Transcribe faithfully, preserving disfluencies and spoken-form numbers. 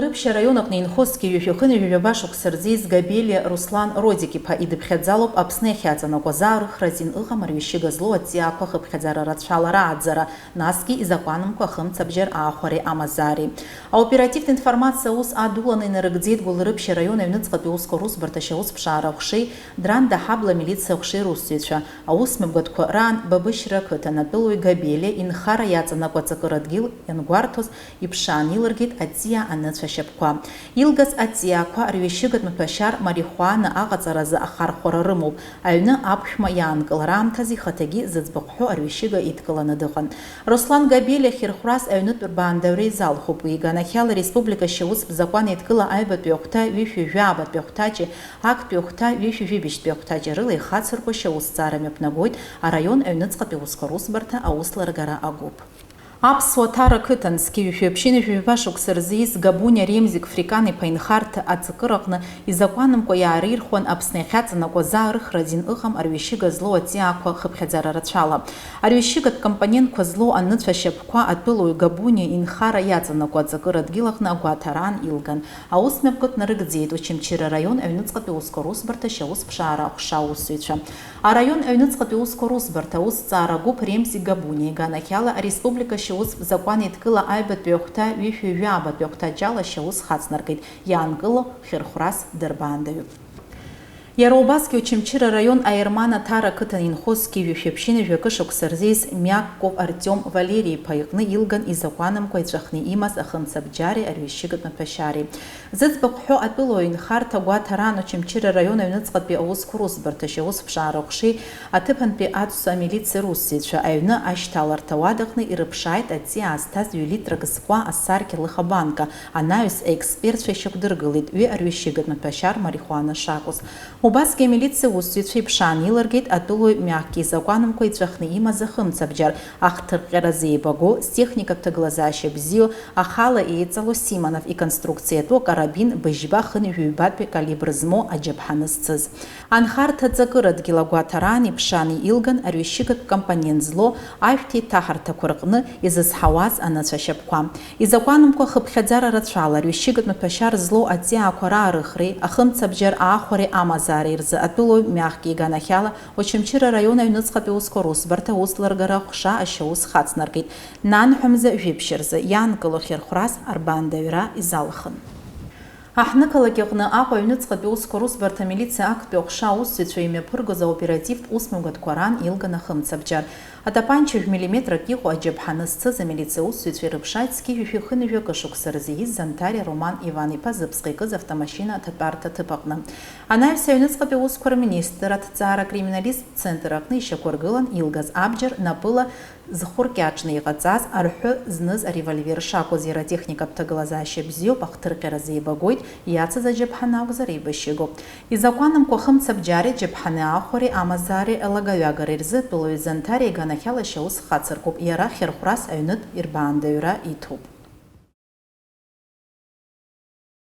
Гәылрыԥшь араион аҟны инхо зқьи жәшәи хынҩажәи жәаба шықәса рзы ииз Габелиа Руслан Родик-иԥа идыԥхьаӡалоуп Аԥсны иахьаҵанакуаз аара ыхра азин ыҟам арҩашьыга злоу аҵиаақәа хыԥхьаӡара рацәала рааӡара, насгьы изакәанымкәа ахымцабџьар аахәареи амазаареи. Аоперативтә информациа аус адуланы инарыгӡеит Гәылрыԥшь араион аҩныҵҟатәи аусқәа русбарҭа ашьаусԥшаара аҟәшеи Дранда Ҳабла амилициа аҟәшеи русзуҩцәа. Аус мҩаԥгатәқәа раан Бабышьра ақыҭан атәылаҩ Габелиа инхара иаҵанакуа аҵакыра дгьыл иангәарҭоз, иԥшаан илыргеит аҵиаа анацәа шьапқәа. Илгаз аҵиаақәа арҩашьыгатә маҭәашьар марихуана аҟаҵаразы ахархәара рымоуп. Аҩны аԥшәма иаанкылара аамҭазы ихаҭагьы зыӡбахә ҳәоу арҩашьыга идкыланы дыҟан. Руслан Габелиа хьырхәрас аҩнытә рбаандаҩра изалхуп. Уи иганахьала ареспублика ашьаустә закәан еидкыла аҩбатәи ахәҭа ҩышәи жәаабатәи ахәҭаҷи, актәи ахәҭа ҩышәи жәибжьтәи ахәҭаҷи рыла ихацырку ашьаусҭҵаара мҩаԥнагоит араион аҩныҵҟатәи аусқәа русбарҭа аусеилыргара агәыԥ. Аԥсуа Ҭара қыҭан зқьи жәшәи ԥшьынҩажәи жәаба шықәса рзы ииз Габуниа Ремзик Фрикан-иԥа инхарҭа аҵакыраҟны изакәанымкәа иаарирхуан Аԥсны иахьаҵанакуаз аара ыхра азин ыҟам арҩашьыга злоу аҵиаақәа хыԥхьаӡара рацәала. Арҩашьыгатә компонентқәа злоу анацәа шьапқәа атәылаҩ Габуниа инхара иаҵанакуа аҵакыра дгьыл аҟны агәаҭараан илган. Аус мҩаԥгатә нарыгӡеит Очамчыра араион аҩныҵҟатәи аусқәа русбарҭа ашьаусԥшаара аҟәша аусзуҩцәа. Араион аҩныҵҟатәи аусқәа русбарҭа аусҭҵаара агәыԥ Ремзик Габуниа иганахьала ареспублика ашьаустә закәан еидкыла аҩбатәи ахәҭа ҩышәи жәаабатәи ахәҭаҷала ашьаус хацнаркит, иаанкыло хьырхәрас дырбаандаҩуп. Иара убасгьы Очамчыра араион Аерман Аҭара ақыҭан инхо зқьи жәшәи ԥшьынҩажәи акы шықәса рзы ииз Миакков Артиом Валери-иԥа иҟны илган изакәанымкәа иҵәахны имаз ахымцабџьари арҩашьыгатә маҭәашьари. Зыӡбахә ҳәоу атәылаҩ инхарҭа агәаҭараан Очамчыра араион аҩныҵҟатәи аусқәа русбарҭа ашьаусԥшаара аҟәшеи аҭыԥантәи аҵәца амилициа русзуҩцәа аҩны ашьҭаларҭа ауадаҟны ирыԥшааит аҵиаа зҭаз ҩ-литрак зкуа асаркьа лыха банка, анаҩс аекспертцәа ишьақәдыргылеит ҩы арҩашьыгатә маҭәашьар марихуана шакәыз. Убасгьы амилициа усзуҩцәа иԥшаан илыргеит атәылаҩ Миакки изакәанымкәа иҵәахны имаз ахымцабџьар, ахҭырҟьаразы еибагоу, зтехникатә ҭагылазаашьа бзиоу, ахала еиҵало Симонов иконструкциатәу акарабин быжьба хынҩажәи ҩбатәи калибр змоу аџьаԥҳаны зцыз. Анхарҭа аҵакыра дгьыл агәаҭараан иԥшааны илган арҩашьыгатә компонент злоу ашәҭ еиҭаҳарҭақәа рҟны изызҳауаз анацәа шьапқәа. Изакәанымкәа хыԥхьаӡара рацәала арҩашьыгатә маҭәашьар злоу аҵиаақәа раарыхреи ахымцабџьар аахәареи амазаареи рзы атәылаҩ Миакки иганахьала Очамчыра араион аҩныҵҟатәи аусқәа русбарҭа аусеилыргара аҟәша ашьаус хацнаркит, нанҳәа мза жәиԥшь рзы иаанкыло хьырхәрас арбаандаҩра изалхын. Аҳҭнықалақь аҟны Аҟәа аҩныҵҟатәи аусқәа русбарҭа амилициа актәи аҟәша аусзуҩцәа имҩаԥыргоз аоперативтә усмҩаԥгатәқәа раан илган ахымцабџьар. Атапанча жәмиллиметрак иҟоу аџьаԥҳаны зцыз амилициа усзуҩцәа ирыԥшааит зқьи жәшәи хынҩажәи акы шықәса рзы ииз Занҭариа Роман Иван-иԥа зыԥсҟы икыз автомашьына аҭатәарҭа аҭыԥ аҟны. Анаҩс аҩныҵҟатәи аусқәа рминистр аҭҵаара акриминалисттә центр аҟны ишьақәыргылан илгаз абџьар напыла зхәы ркьаҿны иҟаҵаз арҳәы зныз аревольвер шакәыз, иара атехникатә ҭагылазаашьа бзиоуп, ахҭырҟьаразы еибагоит, иацыз аџьаԥҳаны акәзар еибашьыгоуп. Изакәанымкәа ахымцабџьари аџьаԥҳани аахәареи амазаареи алагаҩагареи рзы атәылаҩ Занҭариа иганахьала ашьаус хацыркуп, иара хьырхәрас аҩнытә ирбаандаҩра иҭоуп.